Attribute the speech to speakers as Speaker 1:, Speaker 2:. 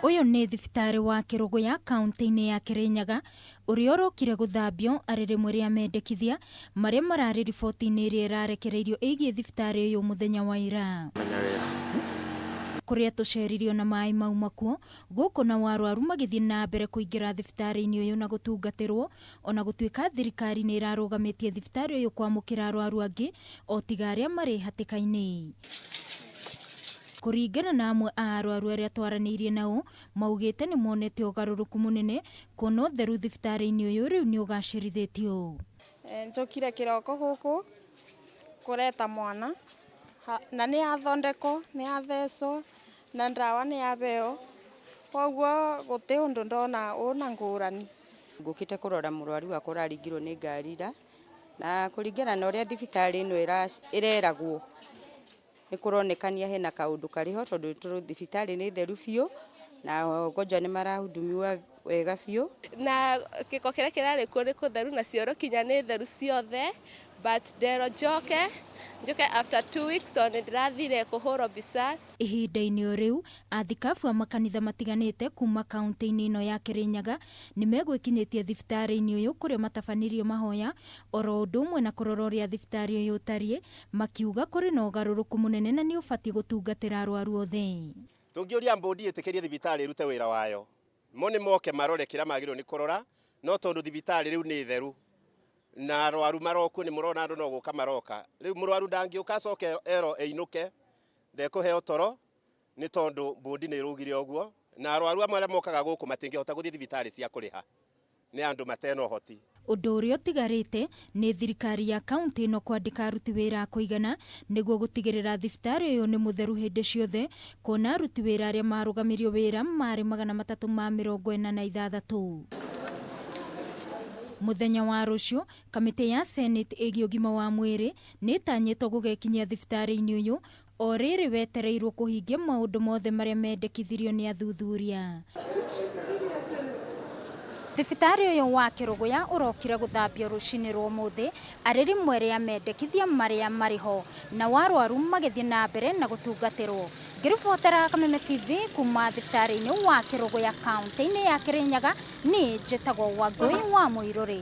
Speaker 1: Ũyũ nĩ thibitarĩ wa Kĩrũgũya kaũntĩ-inĩ ya Kĩrĩnyaga ũrĩa ũrokire gũthambio arĩ rĩmwe rĩa mendekithia marĩa mararĩ riboti-inĩ ĩrĩa ĩrarekereirio ĩgiĩ thibitarĩ ũyũ mũthenya wa ira. Kũrĩa tũceririo na maĩ mau makuo gũkũ nao arwaru magĩthiĩ na mbere kũingĩra thibitarĩ-inĩ ũyũ na gũtungatĩrwo ona gũtuĩka thirikari nĩ ĩrarũgamĩtie thibitarĩ ũyũ kwamũkĩra arwaru angĩ o tiga arĩa marĩ hatĩka-inĩ. Kũringana na amwe a arwaru arĩa twaranĩirie nao, maugĩte nĩ monete ũgarũrũku mũnene kuona ũtheru thibitarĩ-inĩ ũyũ rĩu nĩ ũgacĩrithĩtio.
Speaker 2: Njũkire kĩroko gũkũ kũreta mwana na nĩ athondekwo, nĩ athecwo na ndawa nĩ aheo, koguo gũtĩ ũndũ ndona ũna ngũrani.
Speaker 3: Ngũkĩte kũrora mũrwaru wakwa ũraringirwo nĩ ngari ira, na kũringana na ũrĩa thibitarĩ ĩno ĩreragwo, nĩ kũronekania hena kaũndũ karĩ ho tondũ thibitarĩ nĩ theru biũ na wagonjwa nĩ marahudumiwa wega biũ.
Speaker 4: Na gĩko kĩrĩa kĩrarĩ kuo nĩ kũtheru na cioro kinya nĩ theru ciothe, but nderwo njoke njoke after 2 weeks tondũ nĩ ndĩrathire kũhũrwo mbica.
Speaker 1: Ihinda-inĩ o rĩu, athikabu a makanitha matiganĩte kuma kaũntĩ-inĩ ĩno ya Kĩrĩnyaga nĩ megwĩkinyĩtie thibitarĩ-inĩ ũyũ kũrĩa matabanirie mahoya oro ũndũ ũmwe na kũrora ũrĩa thibitarĩ ũyũ ũtariĩ, makiuga kũrĩ na ũgarũrũku mũnene na nĩ ũbatiĩ gũtungatĩra arwaru othe.
Speaker 5: Tũngĩũria mbũndi ĩtĩkĩrie thibitarĩ ĩrute wĩra wayo, mo nĩ moke marore kĩrĩa magĩrĩirwo nĩ kũrora, no tondũ thibitarĩ rĩu nĩ theru na arwaru marokuo, nĩ mũrona andũ no gũka maroka. Rĩu mũrwaru ndangĩũka acoke erwo ĩinũke ndekũheo toro nĩ tondũ mbũndi nĩ ĩrugire ũguo, na arwaru amwe arĩa mokaga gũkũ matingĩhota gũthiĩ thibitarĩ cia kũrĩha, nĩ andũ matena ũhoti.
Speaker 1: Ũndũ ũrĩa ũtigarĩte nĩ thirikari ya kaũntĩ ĩno kwandĩka aruti wĩra a kũigana nĩguo gũtigĩrĩra thibitarĩ ũyũ nĩ mũtheru hĩndĩ ciothe, kuona aruti wĩra arĩa marũgamirio wĩra marĩ 346. Mũthenya wa rũciũ, kamĩtĩ ya Senate ĩgiĩ ũgima wa mwĩrĩ nĩ ĩtanyĩtwo gũgekinyia thibitarĩ-inĩ ũyũ o rĩrĩ wetereirwo kũhingia maũndũ mothe marĩa mendekithirio nĩ athuthuria. Thibitarĩ ũyũ wa Kĩrũgũya ũrokire gũthambio rũcinĩ rwa ũmũthĩ arĩ rĩmwe rĩa mendekithia marĩa marĩ ho, na arwaru magĩthiĩ na mbere na gũtungatĩrwo. Ngĩribotera Kameme TV kuma thibitarĩ-inĩ wa Kĩrũgũya kaũntĩ-inĩ ya Kĩrĩnyaga, niĩ njĩtagwo Wangũi wa Mũirũrĩ.